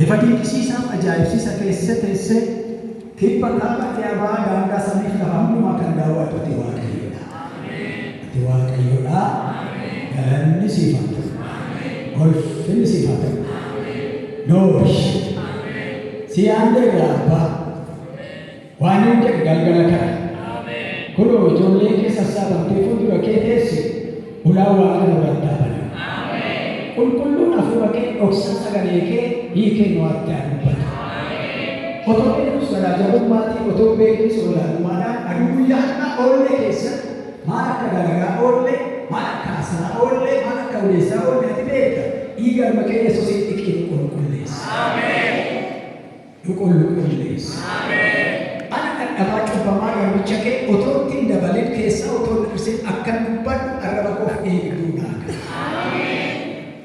Ifa dinqisiisaaf ajaa'ibsiisa keessa teessee kibba kaaba dhi'a ba'a daangaa samiif lafa hundumaa kan daawwattu ati Waaqayyoodha. Ati Waaqayyoodha. Galanni siif haa ta'u. Ulfinni siif haa ta'u. Noori. Si yaandeerra Abbaa. Waan hin jedhe galgala kana. Kunoo ijoolleen kee sassaabamtee fuuldura kee teessi ulaan waaqa nurratti haa banamu. Qulqulluun hafuura kee dhoksaa sagalee kee hiikee nuatti haa dubbatu. Otoo beeknus garaa jabummaatiin, otoo hin beekinis wallaalummaadhaan aduu guyyaa har'aa oollee keessatti maal akka dalagaa oolle, maal akka haasa'aa oolle, maal akka odeessaa oolle ati beekta. Dhiiga ilma kee Yesuusiin dhiqii nu qulqulleessi. Nu qulqulleessi. Ana dhadhabaa cubbamaa garbicha kee otoo itti hin dabalin keessaa otoo hin hir'isin akkan dubbadhu arraba koof eegduu naa ta'i.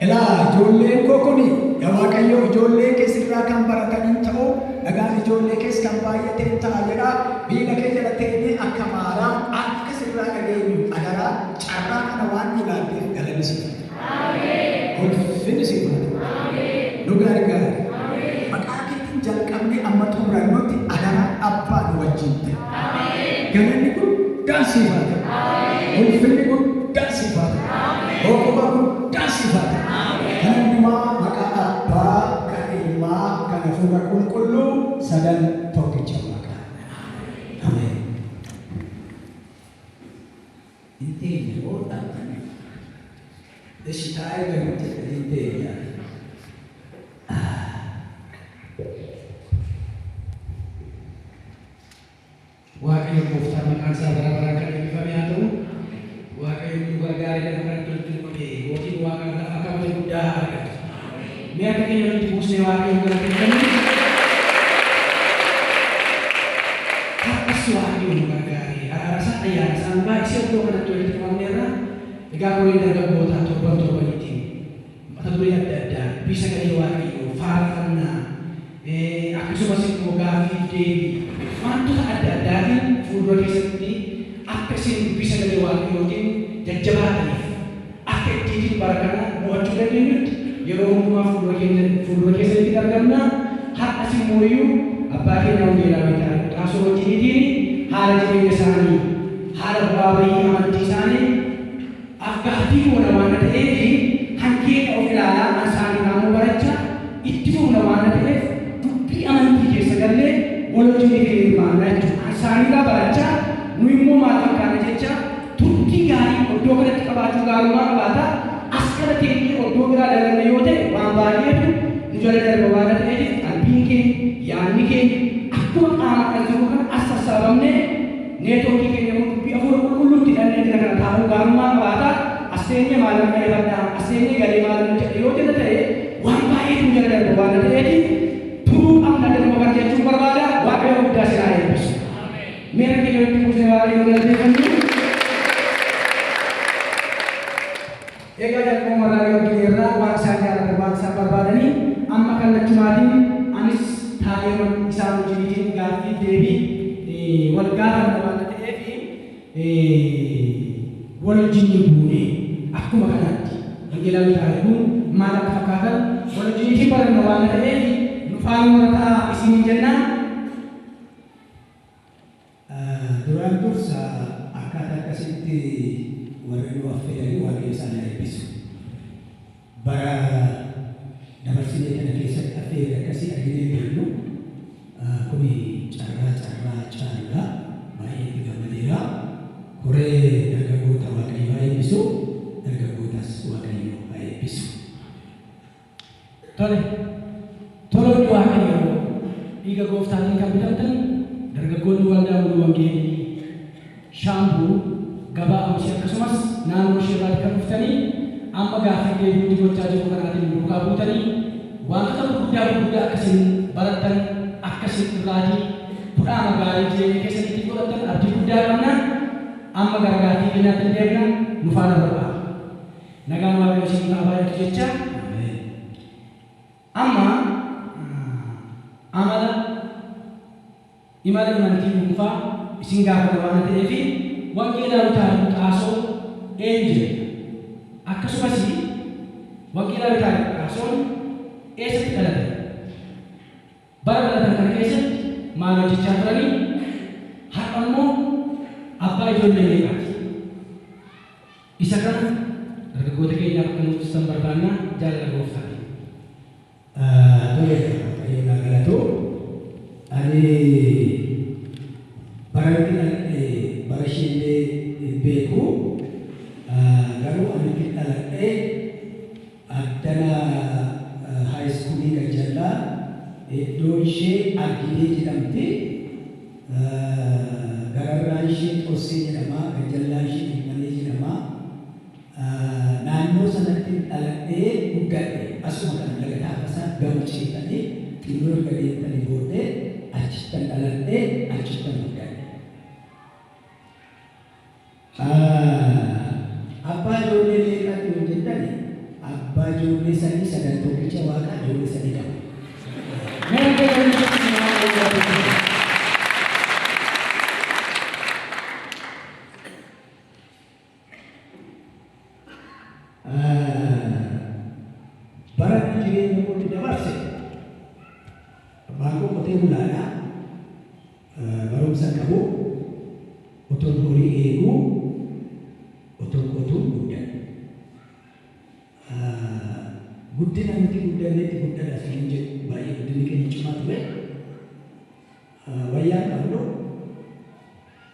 Ilaa ijoolleen koo kuni yaa Waaqayyo ijoolleen kee sirraa kan baratan hin ta'u, nagaan ijoollee kees kan baay'ate hin ta'a jedha. Miila kee jala teenyee akka maaraa akka sirraa dhageenyu adaraa carraa kana waan nu laatteef galanni siif haa ta'u. Ulfinni siif haa ta'u. Nu gargaari. Maqaa keetiin jalqabnee amma xumurannutti adaraa abbaa nu wajjin ta'i. Galanni guddaan siif haa ta'u. Ulfinni guddaan siif haa ta'u. Hooqoba guddaan siif haa ta'u. Kan hundumaa maqaa Abbaa, kan Ilmaa, kan Hafuura Qulqulluu sadan tokkicha Waaqaa. Ameen. Hin teenye moo dhaabbanne? Eshi taa'ee garuu jedhe hin teenye. Waaqayyo gooftaan maqaan isaa bara baraan kan eebbifame haa ta'u. Waaqayyo nu gargaaree lafa kanatti walitti nu qabee mootiin waaqaaf lafaa kabaja guddaa haa argatu. Mee harka keenya walitti buusnee Waaqayyoon galateeffannu. Har'as Waaqayyo nu gargaaree araara isaa ayyaana isaa nu baay'isee iddoo kanatti walitti qabamneerra. Egaa koreen dargaggootaa torban torbaniitiin mata duree adda addaa dubbii sagalee Waaqayyoo, faarfannaa, akkasumas immoo gaaffii fi deebii waantota adda addaatiin fuuldura keessatti akka isin dubbii sagalee Waaqayyootiin jajjabaataniif akka ittiitiin bara kana mo'achuu dandeenyutti yeroo hundumaa fuuldura keenya fuuldura keessanitti argamna. Har'as immoo iyyuu abbaa keenya Wangeelaawii Taarikuu Xaasoo wajjiniitiin haala jireenya isaanii, haala bu'aa bahii amantii isaanii Af-gaaffii goona waana ta'eef hankeenya of ilaalaa an saaniirraa immoo baracha itti fufna waana ta'eef dubbii amantii keessa gallee wal wajjin ni hirmaanna jechuudha. An saaniirraa barachaa nu immoo maal fakkaanna jecha turtii gaarii oddoo kanatti qabaachuu gaarummaa qabaata. As kana teenyee oddoo biraa dalanna yoo ta'e waan baay'eetu nu jala darba waana ta'eetiif qalbiin keenya, yaadni keenya akkuma qaamaan as jirru kana as sassaabamnee Neetwoorkii keenya immoo dubbii Hafuura Qulqulluutti hidhannee jala kana taa'uun gaarummaa qabaata. As teenyee maalan qayyabadha, as teenyee galee maalan hojjedha yoo jenna ta'e waan baay'eetu nu jala darba waan ta'eetiif turuu qabna ganama kana jechuun barbaada. Waaqayyo guddaa isin haa eebbisu. Mee harka keenya walitti buusnee Waaqayyoon galateeffannu. Egaa jalqabuma irraa yoo argineerra waan isaan jaalatan waan isaan barbaadanii amma kallachumaatiin anis taa'eeman isaan wajjiniitiin gaaffiif deebii wal gaafanna waan ta'eef wal wajjin buune akkuma kanaatti wangeelaawwi Taarikuun maal akka fakkaatan wal wajjiniitiin baranna waan ta'eef nu faanuma ta'aa isiniin jenna. Duraan dursa akkaataa akkasitti warri nu affeeranii Waaqayyo isaan haa eebbisu. Bara dabarsinee kana keessatti affeerri akkasii arginee hin beeknu. Kuni carraa carraa caaludha. Baay'ee itti gammadeera. Koree dargaggoota Waaqayyo haa eebbisu. Dargaggootas Waaqayyo haa eebbisu. Tole. Toloonni Waaqayyoo, dhiiga Gooftaatiin kan bitamtan, dargaggoonni Waldaa Muluu Wangeelii Shaambuu, Gabaa Amusii akkasumas naannoo ishee irraati kan dhuftanii amma gaaffii deebii nuti gochaa jirru kanaatiin nu duukaa buutanii waantota gurguddaa gurguddaa akka isin barattan akka isin irraatii kudhaama gaarii jireenya keessaniitiin godhattan abdii guddaa qabna. Amma gara gaaffii keenyaatti ni deemna nu faana bu'aa. Nagaan Waaqayyoo isiniif haa baay'atu jecha amma amala imala imantii dhuunfaa isin gaafata waan ta'eef Wangeelaawi Taarikuu Xaasoo eenyu jedha? Akkasumas Wangeelaawi Taarikuu Xaasoon eessatti dhalate? keessatti maal hojjechaa turanii? Har'a immoo abbaa ijoollee meeqaati? Isa kana dargaggoota keenyaaf akka nuuf ibsitan barbaanna jaalala gooftaati. Tole, Waaqayyo naa galatu. Ani bara itti dhaladhe bara isheellee hin beeku. Garuu ani itti dhaladhe addana high schoolii Gajjallaa, iddoo ishee Argidee jedhamti. Gararraan ishee Xossee jedhama. Gajjallaan ishee Dhimmalee jedhama. Naannoo sanatti dhaladhee guddadhe. Asuma kana laga Taaffasaa gama ceetanii xinnoo erga deemtanii booddee achittan dhaladhee, achittan guddadhe. Abbaa ijoollee meeqaati yoo jettani, abbaa ijoollee sadii, sadan tokkicha Waaqaa, ijoollee sadii qaba. Mee harka galanii tokkicha Waaqayyoo galateeffatu. Bara jireenya kootti dabarse, abbaan koo qotee bulaadha. Barumsa hin qabu. Otoon horii eeguu, otoon qotuu guddadhe. Guddina nuti guddannetti guddadha siin jedhu, baay'ee guddinni keenya cimaa ture. Wayyaan qabnu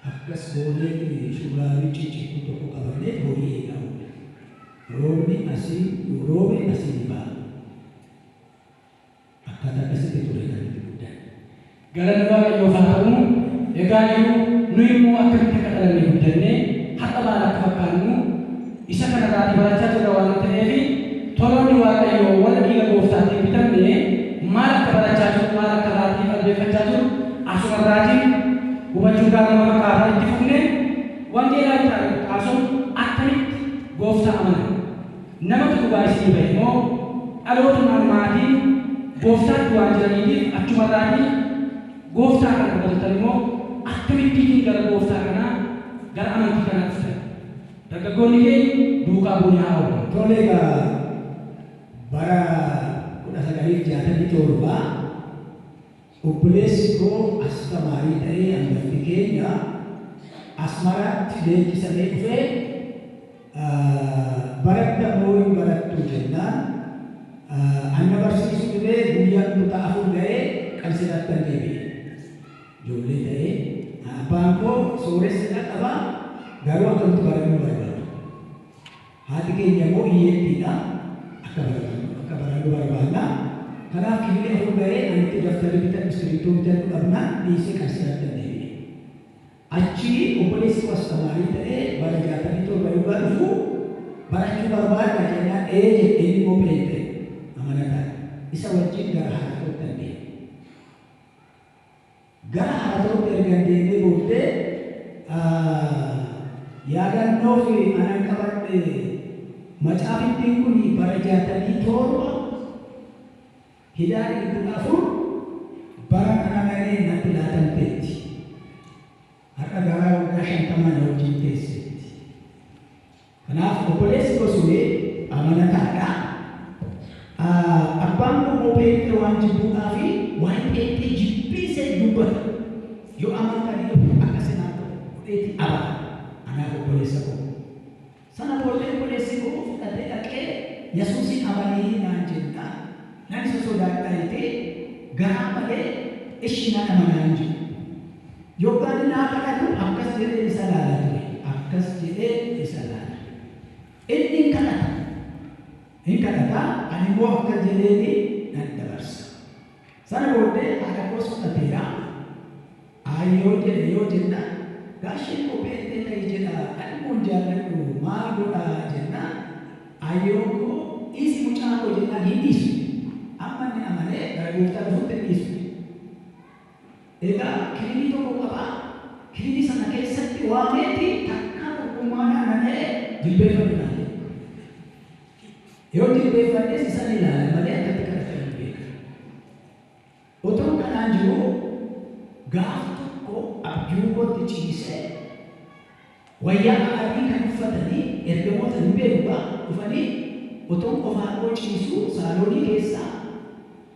akkas goonee shurraabii ciccittuu tokko qabannee horii eegaa oolle. Roobni asii roobe asii ni ba'a. Akkaataa akkasitti ture kan nuti guddanne. Galanni Waaqayyoof haa ta'u. Egaa iyyuu nuyi immoo akkamitti akka dhalannee guddannee har'a maal akka fakkaannu isa kanarraatii barachaa jirra waan ta'eef, toloonni Waaqayyoo warra dhiiga gooftaatiin bitamne maal akka barachaa jiru, maal akka raatii qalbeeffachaa jiru asumarraatiin hubachuun gaarii nama fakkaata. Itti fufne wangeelaa Xaasoo akkamitti gooftaa amanan? Namatu dhugaa isinii bahe moo dhalootumaan maatiin gooftaatti waan jiraniitiif achumarraatii gooftaa kana argattan immoo akkamittiitiin gara gooftaa kanaa, gara amantii kanaa dhuftan? Dargaggoonni keenya duukaa buunee haa oollu. Tole egaa, bara 1967 obboleessi koo astamaarii ta'ee hangafti keenya Asmaraatti leenjisamee dhufee, baratta moo hin barattu jennaan, an na barsiisuu dhibee guyyaan kutaa 4 ga'ee Qansiraattan deebi'e. Ijoollee ta'ee abbaan koo sooressadha qaba, garuu akka nuti barannu barbaadu. Haati keenya immoo hiyyeettiidha. Akka barannu barbaanna. Kanaaf kifilii 4 ga'ee ani itti daftarii bitadhu, iskiriiptoo bitadhu dhabnaan dhiisee Qansiraattan deebi'e. Achii obboleessi koo astamaarii ta'ee bara 67 yoggaa dhufu, barachuu barbaadda jennaan ee jedhe. Inni immoo pheenxee amanataa. Isa wajjin gara Haratootti deeme. Gara Haratootti ergan deemee booddee, yaadannoo fi anan qabadhe macaafittiin kun bara 67 Hidaar 14 bara kana malee natti laatamteetti. Har'a garaa waggaa 50 na wajjin teesseetti. Kanaaf obboleessi koo suni amanataadha. Abbaan koo immoo pheenxee waan jibbuudhaa fi waan pheenxee jibbiisee dubbata. Yoo amantanii dhufu akka sinaa ta'u godheeti abara. Anaaf obboleessa koo. Sana booddee obboleessi koo fudhatee dhaqee Yesuusin amanii naan jennaan, nan isa sodaadhaayitee garaa malee ishi nan amanaa hin jedhu. Yoggaan inni naa kadhatu akkas jedhee isa laala ture. Akkas jedhee isa laala. Inni hin kadhata. Hin kadhata, ani immoo akkas jedheeni nan dabarsa. Sana booddee haadha koos fudhateera. Aayyoo jedhe yoo jennaan, gaasheen koo pheenxee ta'i jedha, ani immoo hin jaalladhu, maal godha jennaan, aayyoon koo dhiisi mucaa koo jennaan hin dhiisu. Amma inni amanee gara gooftaa dhufutti hin dhiisu. Egaa kiliinii tokko qaba. Kiliinii sana keessatti waameeti takkaa qulqummummaadhaan na dha'ee jilbeeffadhu naan jedhe. Yoo jilbeeffadhes isan ilaala malee akkatti kadhatan hin beeku. Otoo kanaan jiruu gaaf tokko abjuu kootti ciisee wayyaa adii kan uffatanii ergamoota hin beeku gaa dhufanii, otoon qofaa koo ciisuu saaloonii keessaa,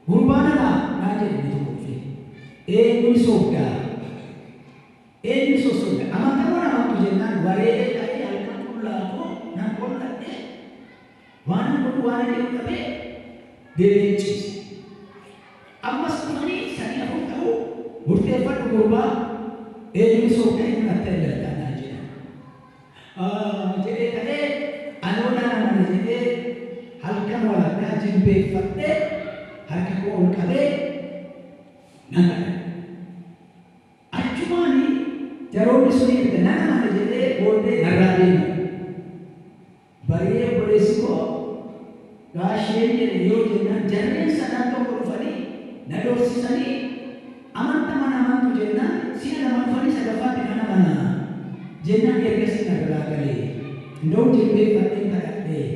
gurbaa nanaa naan jedhe inni tokko dhufee. Eenyuun soobdaa? Eenyu sossobda? Amantaa amantu jennaan wareegee ta'ee halkan qullaa koo nan qolladhee, waan godhu waan jedhu dhabee deebi'ee ciise. Ammas dhufanii sadii afur ta'uu, "Murteeffadhu gurbaa, eenyuun soobda, eenyuun akka ilaaltaa?" naan jedhan. Jedhee ta'ee anoo nan amana jedhee halkan walakkaa jilbeeffadhee, harka koo ol qabee nan kadhadhe. Achumaani jaroonni sun erga nan amana jedhee booddee narraa deeman. Bari'ee obboleessi koo gaasheen jedhe yoo jennaan, jarreen sadan tokko dhufanii na doorsisanii, "Amanta mana amantu?" jennaan, si'a lama dhufanii, sadaffaatti nan amana jennaan ergasii narraa galee. Ndoo jilbeeffadheen kadhadhee.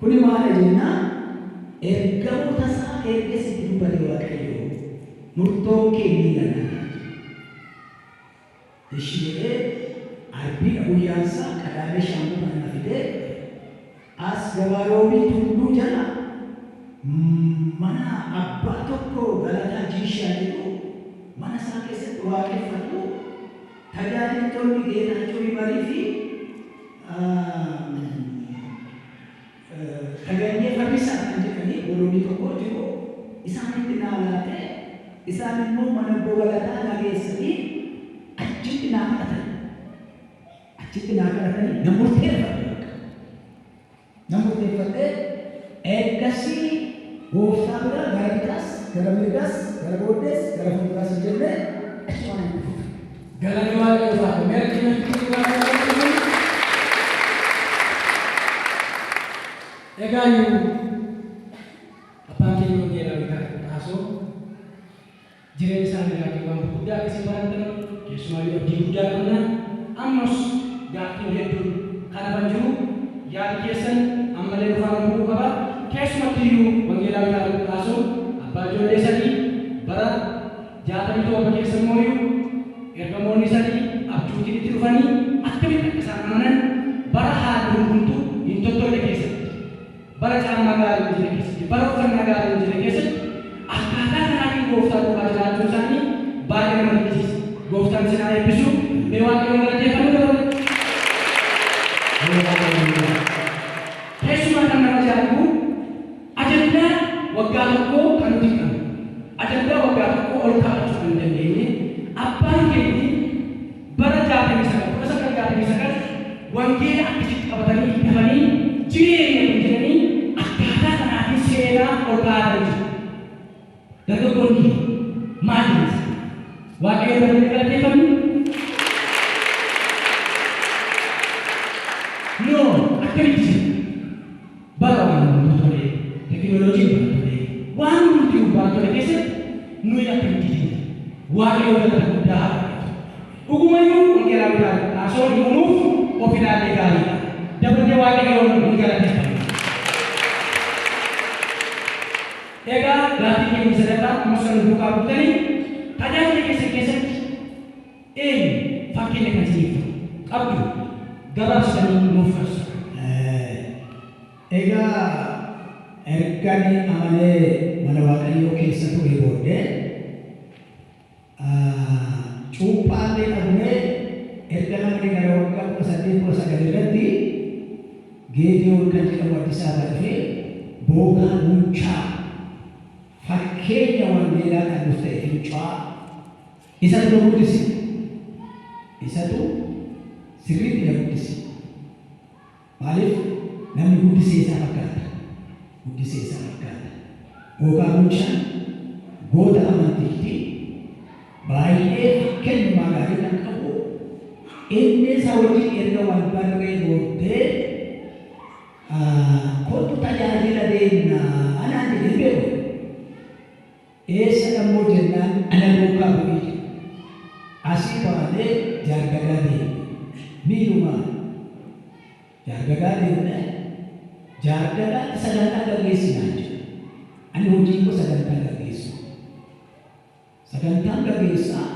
Kuni maala jennaan, ergamoota isaa ergasitti dubbate Waaqayyo, "Murtoon kee miila nana." Ishi jedhee arbiidha, guyyaansaa qadaamee shaambuu kana na fidee as gabaaroobii tulluu jala mana abbaa tokko Galataa Jiishaa jedhu, mana isaa keessatti waaqeffatu, tajaajiltoonni Geetaachoo Yimarii fi Taganyee Farrisaa kan jedhanii obboloonni tokko jiru, isaanitti naa laatee, isaan immoo mana obbo Galataa na geessanii achitti naa kadhatan. Achitti naa kadhatanii na murteeffadhe bakka. Na murteeffadhee ergasii gooftaa bira gara bitaas, gara mirgaas, gara booddees, gara fuulduraas hin jennee achumaan itti fufe. Galanni Waaqayyoof haa ta'u. Mee harki keenya Waaqayyoof. Egaa iyyuu abbaan keenya wangeelaa Taasoo jireenya isaanii irraatii waan gurguddaa akkasii baratan, keessumaayyuu abdii guddaa qabna. Ammas gaaffiin hedduun kan hafan jiru, yaadi keessan ammallee nu faana bu'uu qaba. Keessumatti iyyuu wangeelaa Taasoo abbaa ijoollee 3, bara 67 keessa immoo ergamoonni 3 abjuutiin itti dhufanii akkamitti akka isaan amanan, bara haalli hundumtuu hin tottolle keessatti, bara caammaa gaarii hin jirre keessatti, bara uffannaa gaarii hin jirre keessatti akkaataa kanaatiin gooftaa duukaa jiraachuun isaanii baay'ee nama dinqisiisa. Gooftaan isin haa eebbisu. Mee Waaqayyoon galateeffannuu dabalu. Keessumaa kan nama ajaa'ibu, ajandaa waggaa tokkoo kan nuti qabnu, ajandaa waggaa tokkoo ol kaa'achuu kan hin dandeenye abbaan keenya bara 69, 1969 wangeela akkasitti qabatanii dafanii jireenya kun jedhanii akkaataa kanaatiin seenaa ol kaa'atanii jiru. Dargaggoonni maal jedhu? Waaqayyo dabalee galateeffannu? No, akkamitti jira? Bara waan hundumtuu tole, teekinooloojiin bara tole, waan hundumtuu bara tole keessatti nuyi akkamitti jira? Waaqayyo galata guddaa haa argatu. Dhugumayyuu wangeelaa biraa haasoo himuuf of ilaallee gaariidha. Daballee Waaqayyoon hin galateeffannu. Egaa gaaffii keenya sadaffaa ammas kan duukaa buutanii, tajaajila keessan keessatti eenyu fakkeenya kan isiniif ta'u qabdu? Gabaabsitanii nuuf kaasu. Egaa ergani amanee mana Waaqayyoo keessa ture booddee, cuuphaallee dhabnee, erga namni gara waggaa 18, 19 irratti Geediyoon kan jedhamu Addis Ababa dhufee, Boogaa Guunchaa fakkeenya wangeelaa kan nuuf ta'e Fincaa'aa, isatu na guddise. Isatu sirriitti na guddise. Maaliif? Namni guddisee isaa fakkaata. Guddisee isaa fakkaata. Boogaa Guunchaan goota amantiitti baay'ee fakkeenyummaa gaarii kan qabu, inni isa wajjin erga wal barree booddee, "Kottu tajaajila deemnaa" anaan jedhee beeku. "Eessa dammoo?" jennaan, "Ana duukaa bu'ii" jedhe. Asii baanee Jaardagaa deemne. Miilumaan Jaardagaa deemne. Jaardagaatti sagantaa gaggeessinaa jedhe. Ani hojii koo sagantaa gaggeessu. Sagantaan gaggeessaa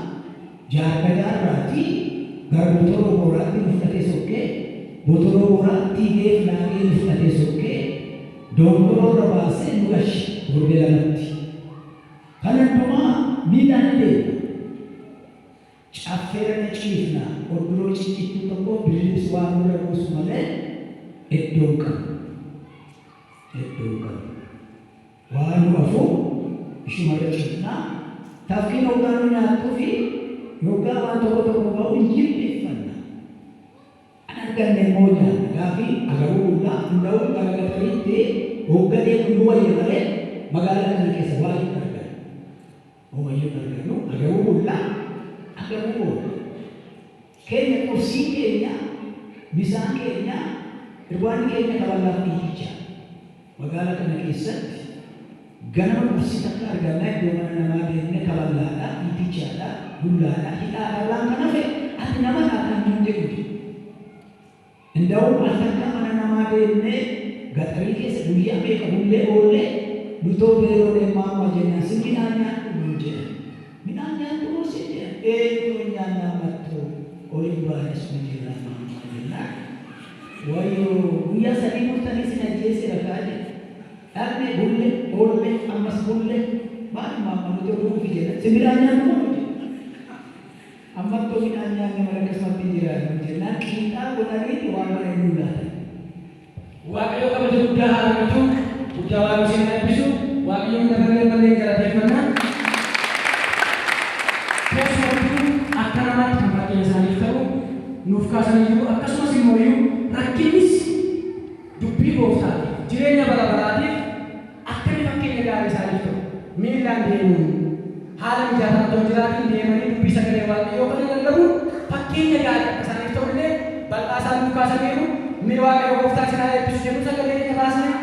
Jaardagaa irraatii gara Botoroo Booraatti nu fudhatee sokkee, Botoroo Booraatti Tiigee Filaagee nu fudhatee sokkee, Dongoroo irra baasee nu gashe torbee 2tti. Kan hundumaa miilaan deema. Caffeera ni ciifna. Odduroo ciccittuu tokko bilbilis waan nurra buusu malee iddoo hin qabu. Iddoo hin qabu. Waan nu hafu ishumarra ciifna. Tafkiin hoggaa nu nyaattuu fi yoggaa waan tokko tokko ga'u hin jilbeeffanna. Kan arganne immoo nyaanna. Gaafii agaruu bullaa hunda'uu gara gaxariitti hogga deemu nu wayya malee magaalaa kana keessa waa hin argannu. Homayyuu hin argannu. Agaruu bullaa agaruu oolla. Keenya qursiin keenya, misaan keenya, irbaanni keenya kaballaaf dhiiticha. Magaalaa kana keessatti ganama qursii takka arganna iddoo mana namaa deemne kaballaadha, dhiitichaadha, bullaadha, hidhaadha irraan kan hafe ati namadha kan nuun jedhu jiru. Inda'uu al takkaa mana namaa deemnee gaxarii keessa guyyaa meeqa bullee oollee nutoo beeloonee maamma jennaan sin midhaan nyaadhu nuun jedhan. Midhaan nyaadhu moo sin jedhan? Ee nutoo hin nyaanna ammattuu ol hin baane asuma jirra maamma jennaan. Wayyoo guyyaa 3 bultanii sin ajjeeseera kaa jedhe. Dhaqne bulle oolle ammas bulle maali maamma nutoo du'uufi jennaan sin midhaan nyaadhu moo nuun jedhan. Ammattoo midhaan nyaanne malee akkasumatti hin jiraannu jennaan qiixaa godhaniiti waan godhanii nuu laatan. Waaqayyo kabaja guddaa haa argatu. Guddaa Waaqni isin haa eebbisu. Waaqayyoon daballee ammallee hin galateeffanna. Keessumattuu akka namaatti kan fakkeenya isaaniif ta'u nuuf kaasanii jiru. Akkasumas immoo iyyuu rakkinnis dubbii gooftaatiif, jireenya bara baraatiif Akka inni fakkeenya gaarii isaaniif ta'u, miillaan deemuun, haala mijaataan otoo hin jiraatiin deemanii dubbii sagalee Waaqayyoo kana lallabuun fakkeenya gaarii akka isaaniif ta'u illee bal'aa isaan nuuf kaasaniiru. Mee Waaqayyo Gooftaan isin haa eebbisu jennu sagalee keenya baasnee.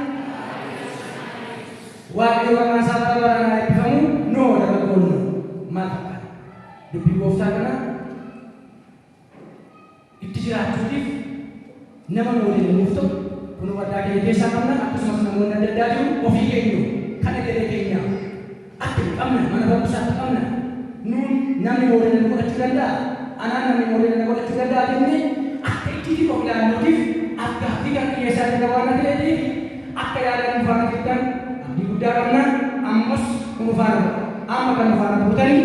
Waaqayyo maqaan isaa bara baraan haa eebbifamu. Noo dargaggoonni maal fakkaata? Dubbii Gooftaa kana itti jiraachuutiif nama moodeela nuuf ta'u kunoo waldaa keenya keessaa qabna, akkasumas namoonni adda addaa jiru. Ofii keenyoo kan egeree keenyaa akka qabna, mana barumsaatti qabna, nuun namni moodeela nu godhachuu danda'a, anaan namni moodeela na godhachuu danda'a jennee akka ittiitiif of ilaalluutiif afgaaffii kan dhiyeessaa jirra waan ta'eetiif akka yaada nu faana jirtan abdii guddaa qabna. Ammas nu faana bu'a, amma kan nu faana buutanii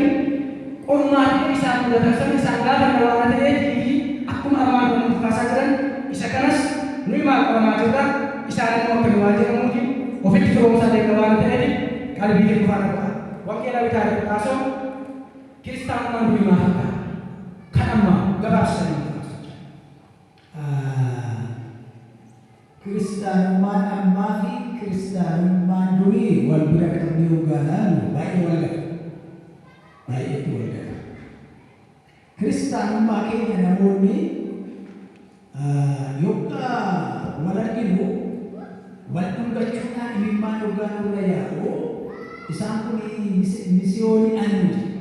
qormaatilee isaan mudatan sana isaan gaafanna waan ta'eetiifi akkuma armaan dura nuuf kaasaa jiran isa kanas nuyi maal qoramaa jirra, isaan immoo akkami waan jedhamuuti ofitti firoomsaa deemna waan ta'eetiif qalbiitiin nu faana bu'aa. Wangeelaawi Taariku Xaasoo kiristaanummaan durii maal fakkaata? Kan ammaa gabaabsitanii nuuf kaasuu jira. Kiristaanummaan ammaa fi kiristaanummaan durii wal bira qabnee hoggaa laallu baay'ee wal gata. Baay'eetti wal gata. Kiristaanummaa keenya namoonni yoggaa wal arginu wal dhungachuudhaan imimmaan yoggaa nurra yaa'u isaan kun misiyooniidhaan nu jedhu.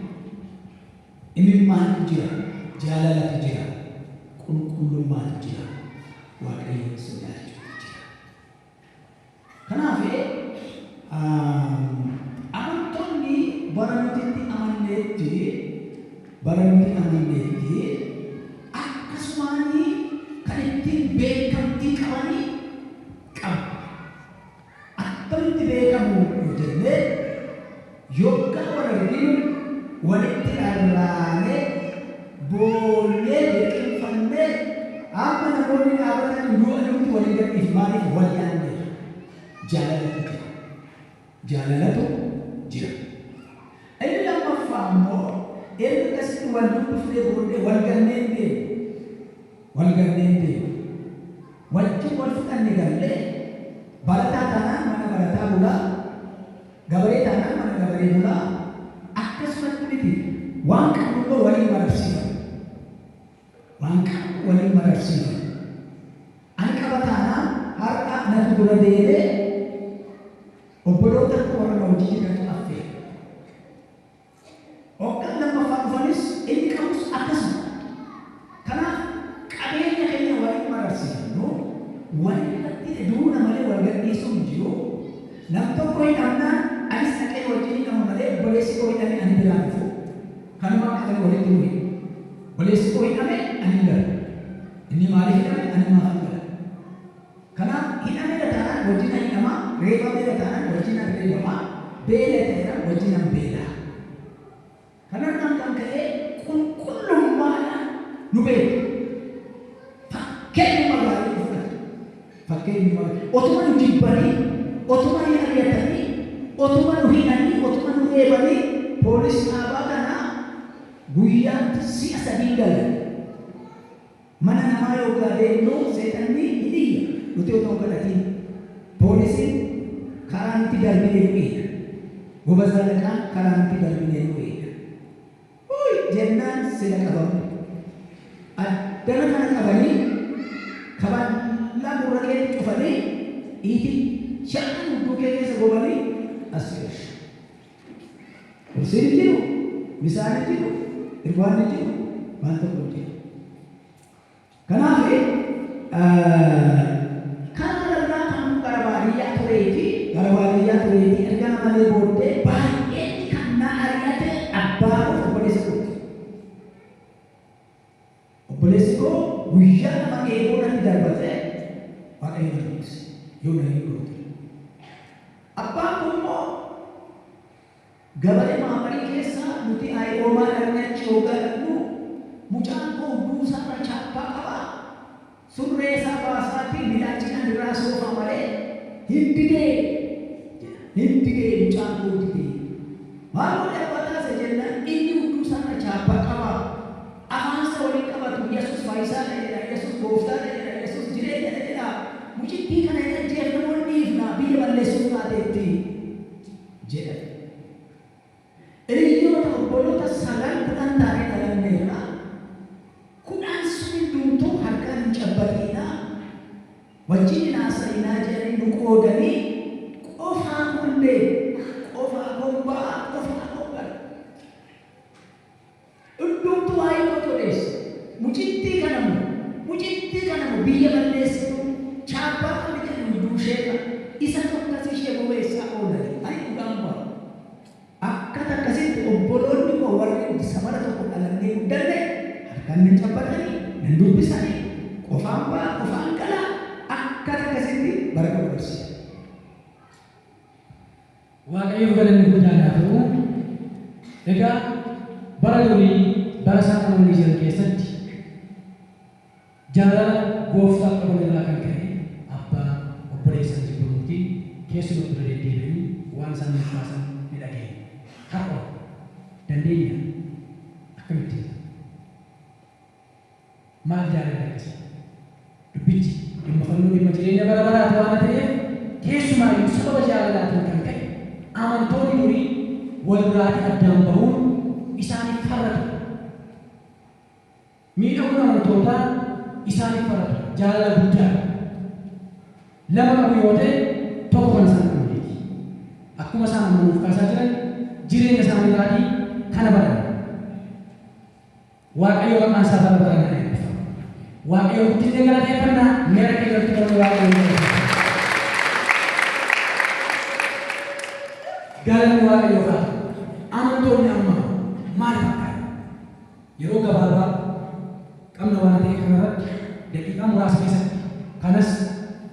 Imimmaantu jira, jaalalatu jira, qulqullummaatu jira, Waaqayyoon sodaachuutu jira. Kanaaf amantoonni bara nuti itti amanneetti bara nuti amanneetti akkasumaanii kan ittiin beekamtii qabanii qabu. Akkamitti beekamu yoo jenne, yoggaa wal arginu walitti rarraanee, boonyee, liqimfannee, hamma namoonni dhaabatanii nu du'anutti wal hin gadhiifnu. Maaliif? Wal yaanneerra. Jaalalatu jira. Jaalalatu jira. Inni lammaffaa immoo erga akkasitti wal dubbifnee booddee wal gannee hin deemnu. Wal gannee hin deemnu. Wajjin wal fudhanne gallee barataa taanaan mana barataa bulaa, gabaree taanaan mana gabaree bulaa, akkasumatti miti waan qabnu immoo waliin mararsiifanna. Waan qabnu waliin mararsiifanna. Ani qaba taanaan har'a natu dura deemee obboloota koo warra na wajjin jirantu affeera. Hoggaan lammaffaa dhufanis inni qabus akkasuma. Kanaaf qabeenya keenya waliin mararsiifannu, walirratti duuna malee wal gadhiisuun hin jiru. Nam tokko hidhamnaan anis dhaqee wajjin hidhama malee obboleessi koo hidhame ani biraa dhufu. Kanumaan qabanii walitti nu hidhu. Obboleessi koo hidhame ani hin galu. Inni maaliif hidhame ani maafan gala? Kanaaf hidhameera taanaan wajjinan hidhama, reebameera taanaan wajjinan reebama, beela'eera taanaan wajjinan beela'a. keenya otuma nu jibbanii, otuma nu ari'atanii, otuma nu hidhanii, otuma nu reebanii, poolis dhaabaa kana guyyaatti si'a 3 galan. Mana namaa yookaan deemnu seexanni hin iyya, nuti otoo hin kadhatiin. Poolisiin karaa nuti darbine nu eega. Goba zalaqaan karaa nuti darbine nu eega. Uy jennaan sila qabamne. Addana kana qabanii kaballaa gurra keetti cufanii dhiitii sha'an hudduu kee keessa gobanii as geessu. Kursiin hin jiru, bisaan hin jiru, irbaanni hin jiru, waan tokko hin jiru. Kanaaf karaa irraa kan gara baadiyyaa tureeti erga malee booddee baay'een kan na ari'ate abbaa koo, obboleessa kooti. Obboleessi koo guyyaa 2 eeboo natti darbate, Waaqayyo na dubbise yoo na hin goote. Abbaan koo immoo gabaree maamarii keessa nuti ayiroomaa dhaqnee achi hoggaa dhaqnu, mucaan koo hudduu isaarra chaappaa qaba. Surree isaa baasaatii midhaacinaan irraa soofaa malee hin didee jedha. Hin didee, mucaan koo didee. Maal godhe abbaa taasise jennaan, inni hudduu isaarra chaappaa qaba. Afaan isa waliin qabatu, Yesuus fayyisaadha jedha, Yesuus gooftaadha jedha, Yesuus jireenyadha jedha. Mucittii kana hin ajjeefna moo hin dhiifna, biyya balleessuuf taateetti jedha. Hiriyoota obboloota 9 10 taanee dhalanneerra. 10 sun hundumtuu harkaan hin cabbaxiinaa, wajjin hin haasa'inaa jedhanii nu qoodanii, qofaa koon deema, qofaa koon ba'a, qofaa koon gala. Hundumtuu waa'ee kootu odeessa. Mucittii kanamoo biyya balleessitu chaappaa qabdi jedhu hudduu isheerra isa tokkas ishee bobeessaa oolani. Ani dhugaan ba'a. Akka takkasitti obboloonni koo warri safara tokko dhalannee guddanne harkaan nan cabbatanii, nan dubbisanii, qofaan ba'a, qofaan gala, akka takkasitti bara koo dabarse. Waaqayyoof galanni guddaan haa ta'u. Egaa bara durii, bara isaan amananii jiran keessatti, jaalala gooftaa qaban irraa kan ka'e abbaa obboleessan jibbamuutiin keessumatti irra deddeebi'anii waan isaan nuuf kaasan ni dhageenya. Har'a dandeenya akkamitti maal jaalalli akkasii? Dubbichi dhimma fannoo, dhimma jireenya bara baraati waan ta'eef, keessumaayyuu sababa jaalalaatiin kan ka'e amantoonni durii walirraatii addaan bahuun isaaniif farra ture. Miidhaguun amantootaa isaaniif farra ture. Jaalala guddaa lama qabu yoo ta'e, tokko kan isaan qabneeti. Akkuma isaan amma nuuf kaasaa jiran, jireenya isaaniirraatii kana baran. Waaqayyo maqaan isaa bara baraan haa eebbifamu. Waaqayyo guddisnee galateeffannaa meera keenyatti qabne Waaqayyo galateeffanna. Galanni Waaqayyoof haa ta'u. Amantoonni amma maal fakkaata? Yeroo gabaabaa qabna waan ta'eef, kanarratti daqiiqaa muraasa keessatti kanas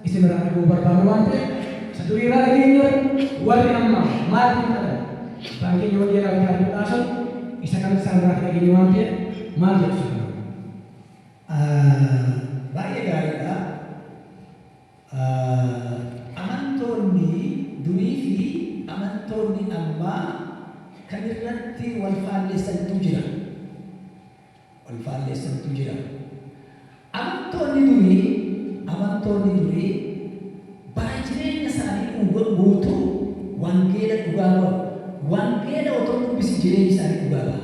isin irraa dhaga'uu barbaadu waan ta'eef, isa durii irraa dhageenye, warri amma maal xiinxalan, abbaan keenya wangeelaa bitaatii dhaasan, isa kanas isaan irraa dhageenye waan ta'eef, maal jedhu isa kana? Baay'ee gaariidha. Amantoonni durii fi amantoonni ammaa kan irratti wal faalleessantu jira. Wal faalleessantu jira. Amantoonni durii bara jireenya isaanii guutuu wangeela dhugaa bahu. Wangeela otoo dubbisi jireenya isaanii dhugaa baha.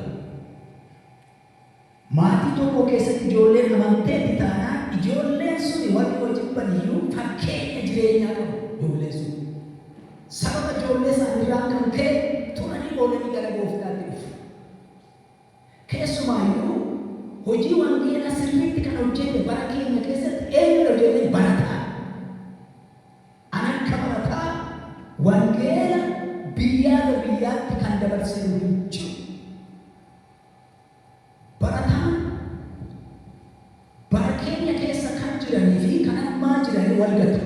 Maatii tokko keessatti ijoolleen amanteetti taanaan, ijoolleen suni warri hojibban iyyuu fakkeenya jireenyaa qabu ijoolleen sun. Sababa ijoollee isaaniirraa kan ka'e turanii oolanii gara gooftaatti dhufu. Keessumaayyuu hojii wangeelaa sirriitti kan hojjete bara keenya keessatti eenyudha hojjete? Barataa. An akka barataa wangeela biyyaa biyyaatti kan dabarsee hin jiru. Barataan bara keenya keessa kan jiranii fi kan ammaa jiranii wal gatu.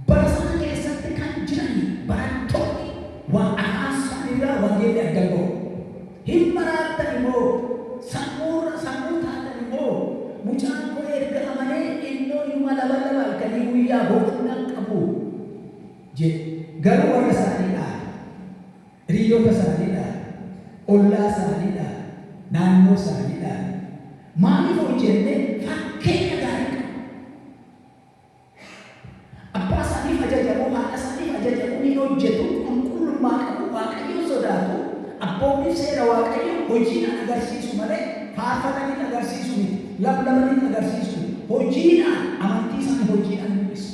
Bara sana keessatti kan jiranii barattoonni waan afaan isaaniirraa wangeelli adda bahu. Hin maraattan immoo, sammuurra sammuu taatan immoo, mucaan koo erga amanee innoo inuma laba laba halkanii guyyaa. Guyyaa boqonnaa hin qabu jedhu. Garuu warra isaanii dhaala. Hiriyoota isaanii dhaala. Ollaa isaanii dhaala. Naannoo isaanii dhaala. Maaliif hojjenne? Fakkeenya gaarii qabu. Abbaa isaaniif ajajamu, haadha isaaniif ajajamu, ni hojjetu, qulqullummaa qabu, Waaqayyoon sodaatu, abboommiif seera Waaqayyo hojiidhaan agarsiisu malee faarfatanii agarsiisu miti, lallabanii agarsiisu miti. Hojiidhaan amantii isaanii hojiidhaan mul'isu.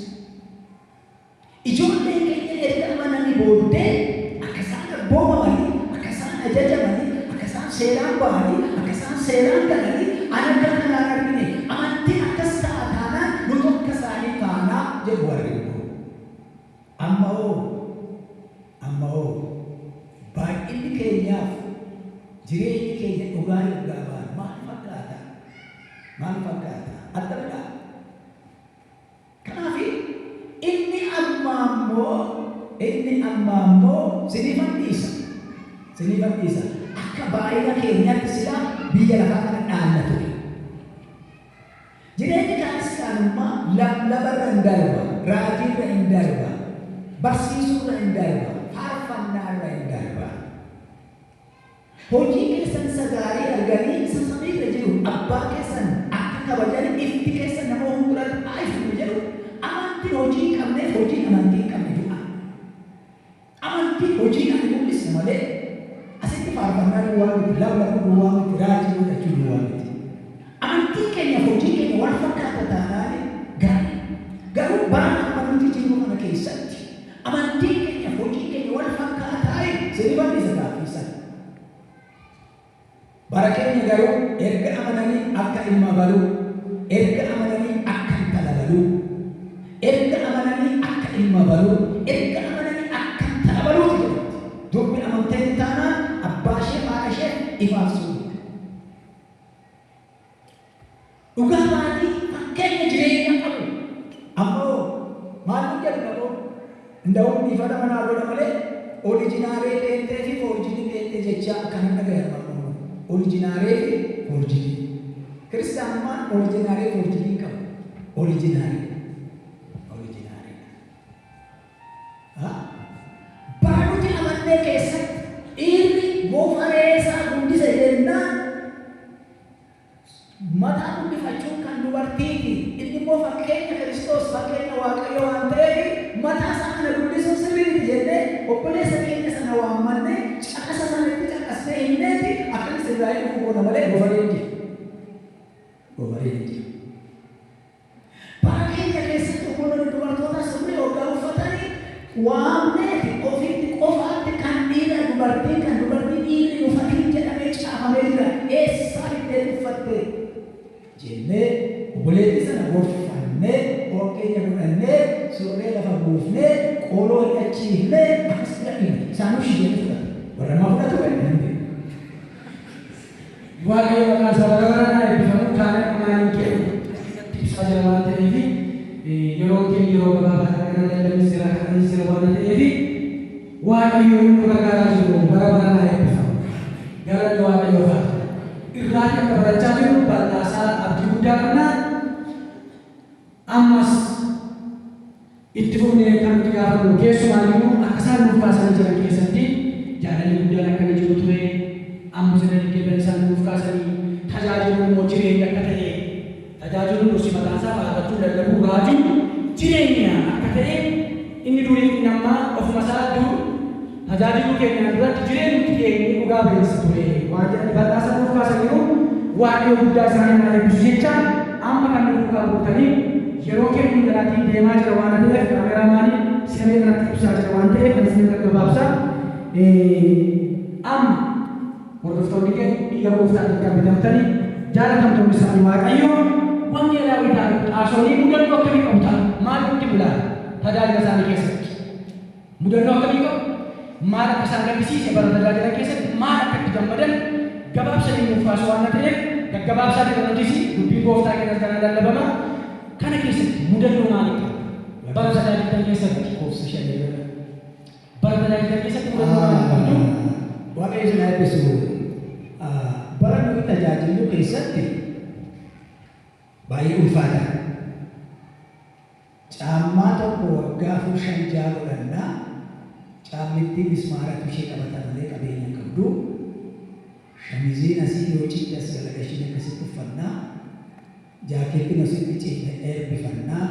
Ijoolleen keenya erga amananii booddee akka isaan abboomamanii, akka isaan ajajamanii, akka isaan seeraan ba'anii, akka isaan seeraan galanii ani akka kanaan argine. Amantiin akkas ta'a taanaan nuti akka isaanii taanaa jedhu warri immoo. Amma hoo baay'inni keenyaaf jireenyi keenya dhugaa yoggaa baanu maal fakkaata? Maal fakkaata? Attamidha. Kanaaf inni ammaa immoo siniifan dhiisa. Siniifan dhiisa. Akka baay'ina keenyaatti silaa biyya lafaa kana dhaalla ture. Jireenyi kiristaanummaa lallabarra hin darba, raajiirra hin darba, barsiisuurra hin darba, faarfannaarra hin darba. Hojii keessan isa gaarii arganii isa samiirra jiru abbaa keessan akka kabajan ifti keessan nama hunduratti haa ifu jedhu. Amantiin hojii hin qabneef hojiin amantii hin qabne du'a. Amantiin hojiidhaan hin mul'isne malee asitti faarfannaa duwwaa miti, lallabuu duwwaa miti, raajii godhachuu duwwaa miti. Amantiin keenyaaf hojii keenya wal fakkaata taanaan gaarii. Garuu bara amma nuti jirru kana keessatti amantiin keenyaaf hojii keenya wal fakkaataa sirrii bal'isa gaaffiisan. Bara keenya garuu erga amananii akka ilma baluu, erga amananii akka intala baluu, erga amananii akka ilma baluu, erga amananii akka intala baluuti jedhamti. Durbi amanteen taanaan abbaa ishee, haadha ishee ifaaf suuqidha. Dhugaa maatii fakkeenya jireenya qabu. Ammoo maal nu jedhu namoonni? Nda'uun dhiifata manaa godha malee original peentee fi forged peentee jecha akkanan dhagaya ammoo. Original fi forged. Kiristaanummaan original, forged hin qabu. Original. Original. Bara nuti amannee keessatti dhiirri goofaree isaa guddise jennaan mataa guddifachuun kan dubartiiti. Inni immoo fakkeenya Kiristoos, fakkeenya Waaqayyo waan ta'eef mataa isaa kana guddisuun sirrii miti jennee obboleessa keenya sana waammannee caqasa sanatti caqasnee himneeti akkan sirraa'ee dhufuu goona malee goofaree hin jiru. Goofaree hin jiru. Bara keenya keessatti obboloonni dubartoota surree waggaa uffatanii waamneeti ofitti qofaatti kan dhiira dubartii, kan dubartii dhiirri uffatiin jedhamee caafamee jira. Eessaa fiddee uffatte jennee obboleettii sana gorfannee, keenya godhannee, surree lafa buufnee, qoloo hidhachiifnee akkas fudhanne. Isaanuu shigee fudhatu. Warra ammaa fudhatu kan hin beeku. Waaqayyo maqaan isaa bara baraan haa eebbifamu. Kaana amaaniin keenya ibsaa jira waan ta'eef, yeroo keenya yeroo gabaabaa kana lallabnis jira, kadhannis jira waan ta'eef, Waaqayyo inni nu gargaaraa jiru bara baraan haa eebbifamu. Galanni Waaqayyoof haa ta'u. Irraatii akka barachaa jiru bal'aasaa abdii guddaa qabna. Ammas itti fufnee kan nuti gaafannu, keessumaayyuu akka isaan nuuf kaasanii jiran keessatti jaalalli guddaan akka inni jiru ture, amma sana deddeebi'an isaan nuuf kaasanii tajaajiluun immoo jireenya akka ta'e, tajaajiluun dursi mataan isaa faarfachuu, lallabuu, raajuun jireenya akka ta'e, inni durii inni ammaa ofuma isaa dur tajaajiluu keenyaan duratti jireenyi keenya dhugaa ba'eessa ture waan jedhani bal'aasaa nuuf kaasaniiru. Waaqayyo guddaa isaanii haa eebbisu jecha amma kan nu duukaa buutanii yeroo keenya jalaatiin deemaa jira waan ta'eef, kaameraamaanii siree irratti ibsaa jira waan ta'eef, anis ni gaggabaabsa. Amma hordoftoonni keenya dhiiga gooftaatiin kan bitamtanii, jaalatamtoonni isaanii Waaqayyo, wangeelaawii taariku xaasoonii mudannoo akkamii qabu ta'a? Maal nutti mul'ata? Tajaajila isaanii keessatti mudannoo akkamii qabu? Maal akka isaan gaddisiise, bara tajaajila keessatti maal akka itti gammadan gabaabsanii nuuf kaasu waan ta'eef, gaggabaabsaa jira. Nutis dubbiin gooftaa keenyas kanaan lallabama. Kana keessatti mudannoo maalii qabu bara tajaajilan keessatti? Lakkoofsa 5 irra. Bara tajaajilan keessatti mudannoo maalii qabdu? Waaqayyo isin haa eebbisu. Bara nuyi tajaajillu keessatti baay'ee ulfaata. Caamni Waggaa 4, 5, 6 godhannaa. Caammittii mismaaratu ishee qabata malee qabeenya hin qabdu. Shamiziin asii yoo citte as galagashiin akkasitti uffannaa. Jaakeettiin asitti citte erbifannaa.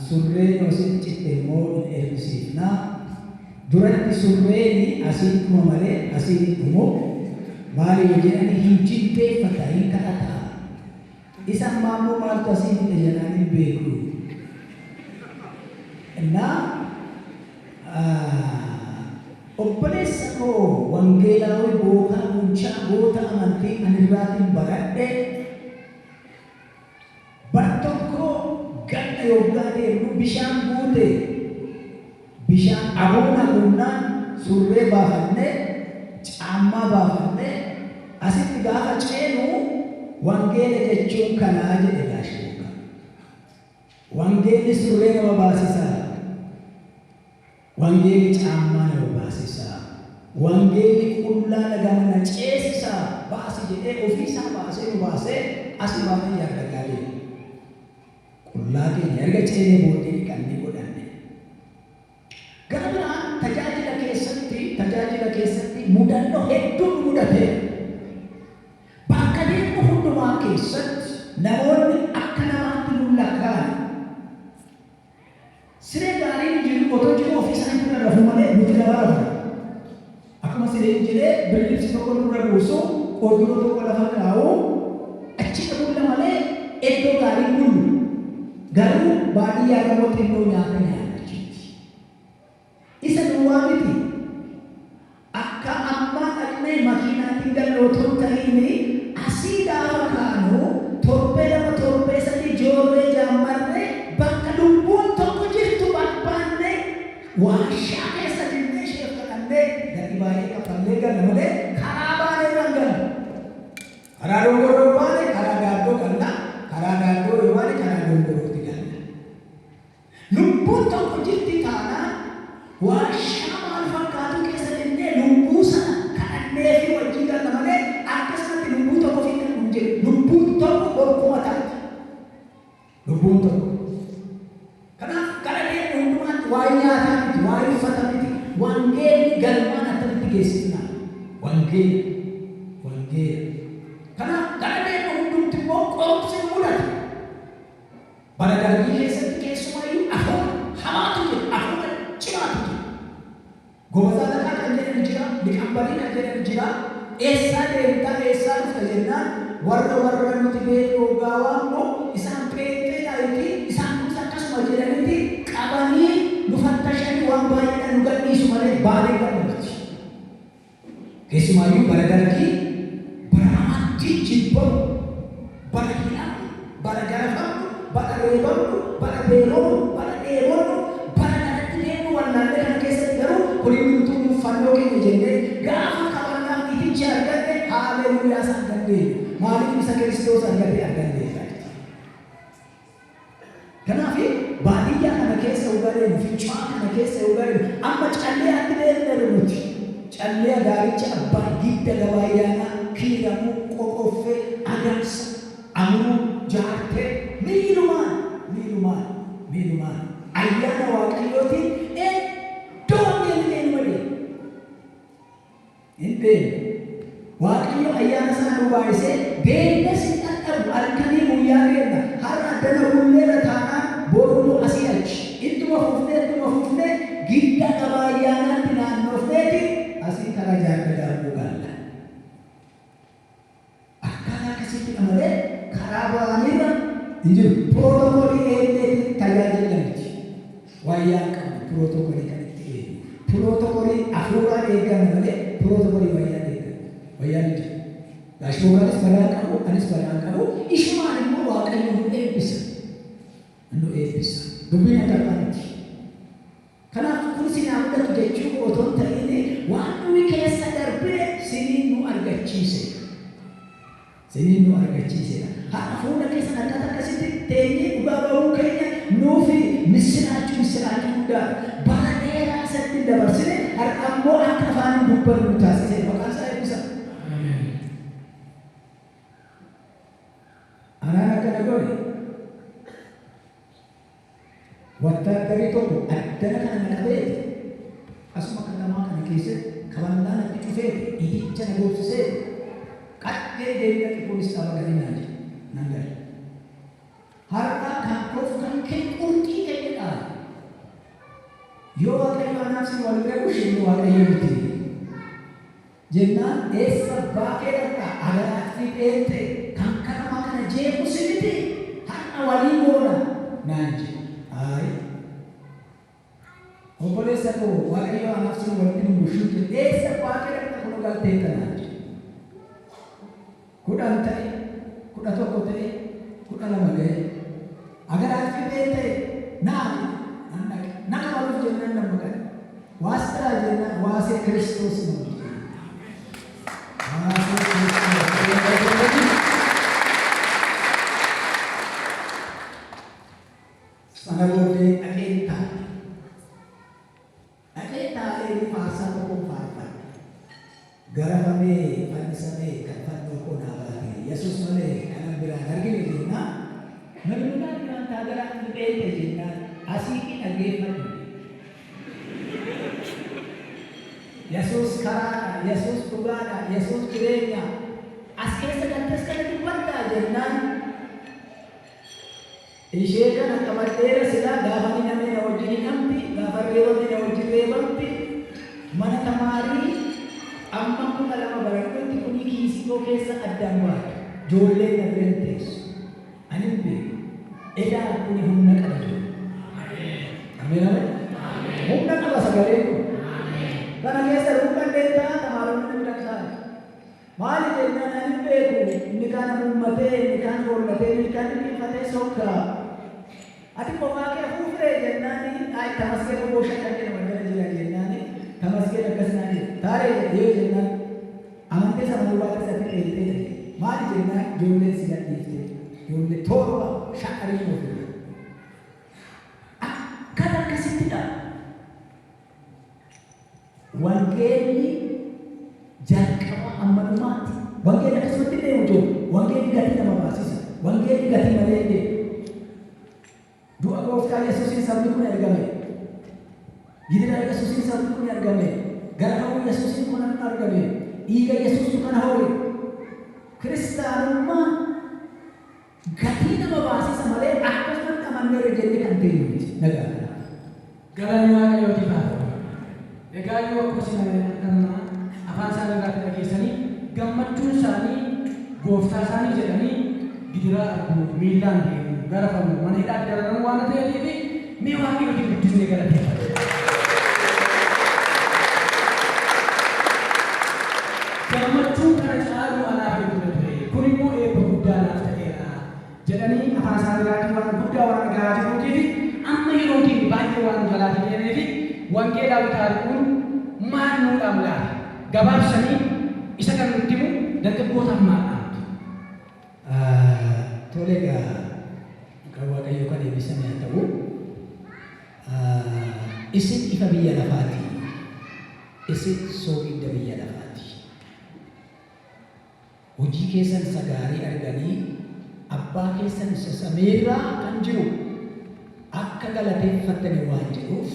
Surreen asitti citte immoo hin erbisiifnaa. Duratti surreen asiin dhuma malee asiin hin dhumu. Maali yoo jedhani, hin jilbeeffata, hin kadhata. Isa ammaa immoo maaltu asii fixe jedhaan hin beeku. Innaa obboleessa koo Wangeelaawii Bookaa Bulchaa, goota amantii anirraatiin baradhe, bar tokko ganna yoggaa deemnu bishaan guute. Bishaan abuuna guunnaan surree baafannee, caammaa baafannee asitti gaafa ceenu, wangeela jechuun kanaa jedhe Gaash Bookaa. Wangeelli surree nama baasisaa. Wangeelli caammaa nama baasisaa. Wangeelli qullaa laga mana ceesisaa, baasi jedhee ofiisaa baasee nu baasee asii baanee Jaardagaa deemu. Qullaa keenya erga ceenee booddee dhiqannee godhanne. Gara biraan tajaajila keessatti mudannoo hedduun nu mudateera. Bakka deemnu hundumaa keessatti namoonni akka namaatti nu lakkaa'an. Siree gaariin jiru otoo jiru ofii isaanii bira rafu malee nuti lafa rafna. Akkuma sireen jedhee birbirsi tokko nurra buusu, qorduroo tokko lafa kaa'u, achi bulla malee iddoo gaarii bullu. Garuu baadiyyaa immoo xinnoo nyaata nyaanna achitti. Isa duwwaa miti. Akka ammaa dhaqnee makiinaatiin galle otoo hin ta'in, asii gaafa kaanu torbee 2, torbee 3 joorree jaammarree bakka lubbuun tokko jirtu barbaanne waashaa keessa dinnee ishee kadhannee gatii baay'ee kaffallee galla malee karaa baanee irra hin gallu. Karaa Dongoroo baane karaa Gaaddoo galla, karaa Gaaddoo yoo baane karaa Dongorootti galla. Lubbuun tokko jirti taanaan waashaa maal fakkaatu keessa dinnee lubbuu sana kadhannee fi wajjin galla malee akkasumatti lubbuu tokko fi kan hin jedhu. Lubbuun tokko borkuma taati. Lubbuun tokko. Kanaaf gara deemnu hundumaatti waa'ee nyaataa miti, waa'ee uffata miti, wangeelli galmaan akkamitti geessifna? Wangeela. Wangeela. Kanaaf gara deemnu hundumti immoo qorumsi nu mudata. Bara Dargii keessatti keessumaayyuu afuura hamaatu jira, afuura cimaatu jira. Gobazaa laqaa kan jedhan jira, liqambarii kan jedhan jira. Eessaa deemtaa, eessaa dhufta jennaan, warra nuti beeknu hoggaa waamnu isaan pheenxeedhaa, isaan kunis akkasuma jedhaniiti qabanii nu fattashanii waan baay'eedhaan nu gadhiisu malee baanee gallu miti. Keessumaayyuu bara Dargii, bara amantii jibbamu, bara hidhamu, bara garafamu, bara reebamnu, bara beelofnu, bara dheebonnu, bara kanatti deemnu wallaallee kana keessatti garuu kun hundumtuu nuuf fannoo keenya jennee gaafa qabannaaf iticha arganne, haaleluuyaa isaan dandeenyu. Maaliif? Isa Kiristoos argate arganneerra. Kanaaf baadiyyaa kana keessa yoo deemu, fincaa'aa kana keessa yoo deemu, amma Calleeyaatti deemneerra nuti. Calleeya, Gaaricha Abbaa, Gidda Gabaayyaanaa, Kiiramuu, Qoqoffee, Agamsa, Amuruu, Jaartee, miilumaan, miilumaan, miilumaan ayyaana Waaqayyootiin iddoo wangeelli deemu malee hin deemu. Waaqayyo ayyaana isaa nu baay'isee deemnes hin dadhabu, halkanii guyyaa deemna. Har'a addana bulleerra taanaan boruu asii achi. Ittuma fufnee, ittuma fufnee Gidda Gabaayyaanaatti naannofneeti asii karaa Jaargadaamuu galla. Akkaataa akkasiittidha malee karaa ba'anirra hin jiru. Pirootokoolii eegneeti tajaajila miti. Wayyaan qabnu pirootokoolii kan itti eegnu. Pirootokoolii hafuuraan eegganna malee pirootokoolii wayyaan eegganna. Wayyaan hin jiru. Gaashboogaanis balaan qabu, anis balaan qabu. Ishumaan immoo Waaqayyo nu eebbisa. Nu eebbisa. Dubbiin akka miti. Kanaaf kun sinaa mudatu jechuu otoo hin ta'in, waan nuyi keessa darbine siniin nu argachiise. Siniin nu argachiisedha. Har'a fuula keessan akkata akkasitti teenyee dhugaa bahuu keenya nuufi missiraachuu, missiraachuu guddaadha. Bara dheeraa isatti dabarsine har'a ammoo akka afaan dubbannu nu taasise. Maqaan isaa eebbisa. Anaan akkana godhe. Wattaaddarii tokko addana kana na qabeeti. Asuma katamaa kana keessatti kaballaa natti cufeeti, iticha na goobsiseeti. Qaxxee deemee dhaqi poolis dhaaba galii naan jedhe. Nan gale. Har'a kan koof kan kee qurxii ta'edha. Yoo Waaqayyo anaaf sin wal bira bushe inni Waaqayyo miti. Jennaan eessa abbaa kee dhaqxa agaraatti pheenxe kan katamaa kana jeequ si miti har'a walii goona naan jedhe. Ayi. Obboleessa koo Waaqayyo anaaf sin walitti nu bushuun jedhe eessa abbaa kee dhaqxa kunoo galteetta naan jedhe. 10 ta'e, 11 ta'e, 12 ga'e. Agaraatti pheenxe naa jedhe nan dhaqe. Na kabaluuf jennaan nan baqadhe. Waasxiraa jennaan waasee Kiristoos nan jedhe. Waasee Kiristoos. Sana booddee dhaqeen taa'e. Dhaqee taa'ee faarsaa tokkon faarfadhe. Garafamee, fannisamee kan fannoo koo naa baate Yesuus malee kanan biraa hin argine jennaan, malmulaan maantaa garaa ni dheeyxe jennaan asiiqii dhaggeeffadhu jedhe. Yesuus karaadha, Yesuus dhugaadha, Yesuus jireenya. As keessa galtes kana dubbattaa jennaan Ishee kana qabadheera silaa gaafan hidhame na wajjin hidhamti, gaafan reebame na wajjin reebamti. Mana tamaarii amman 12 baradhutti kunii kiisii koo keessa addaan baatu. Joolleen na bira hin teessu. Ani hin beeku. Edaa kuni humna qaba jiru. Ameen ameen. Humna qaba sagaleen kun. Kana keessa ruuqadheen ta'a tamaaronni na bira taa'an. Maali jennaan ani hin beeku, inni kaan hamuummatee, inni kaan hoollatee, inni kaan liqimfatee sokka. Ati qofaa kee hafuufree jennaani, ayi Tamasgeen obbo Shan jedhaman jala jira jennaani, Tamasgeen akkas naan jedhe. Taaree jedhe yoo jennaan, amantees amanuu baattes ati qeexxeedha jedhe. Maali jennaan ijoolleen si gadhiifte, ijoollee 7 shan ariin ofirra. Akkan akkasittidha. Wangeelli jalqabaa amma dhumaatti wangeelli akkasumatti hin deemu ijoollee. Wangeelli gatii nama baasisa. Wangeelli gatii malee hin deemu. Du'a gooftaa Yesuusiin sabni kun argame. Gidiraa Yesuusiin sabni kun argame. Garafamuu Yesuusiin kun argame. Dhiiga Yesuustu kana hore. Kiristaanummaan Gatii nama baasisa malee akkasumatti amanneerra jennee kan teenyu miti. Nagaa kanaaf. Galanni Waaqayyootiif haa ta'u. Egaa yoo akkuma isin amma afaan isaanii irraatti dhageessanii gammachuun isaanii gooftaa isaanii jedhanii gidiraa arguu, miillaan deemuu, garafamuu, mana hidhaatti dararamuu waan ta'eetiif mee Waaqayyootiin guddisnee galateeffanna. Gammachuun kana caalu anaaf hin ture ture, kun immoo eebba guddaa naaf ta'eera jedhanii afaan isaanii irraatii waan guddaa waan dhaga'aa jirruutiif amma yeroon keenya baay'ee waan nu jalaatii deemeef Wangeelaawi Taarikuun maal nuu dhaamu laata? Gabaabsanii isa kan nutti himu dargaggootaaf maal dhaamtu? Tole egaa maqaan Waaqayyoo kan eebbisame haa ta'u. Isin ifa biyya lafaati. Isin soogidda biyya lafaati. Hojii keessan isa gaarii arganii abbaa keessan isa samiirraa kan jiru akka galateeffattani waan jedhuuf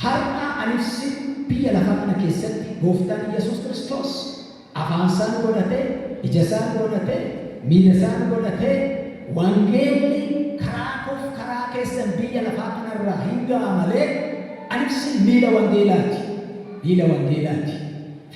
har'a anif sin biyya lafaa kana keessatti gooftaan Iyyasuus Kiristoos afaan isaa nu godhatee, ija isaa nu godhatee, miila isaa nu godhatee wangeelli karaa koof karaa keessan biyya lafaa kanarraa hin ga'a malee anif sin miila wangeelaati. Miila wangeelaati.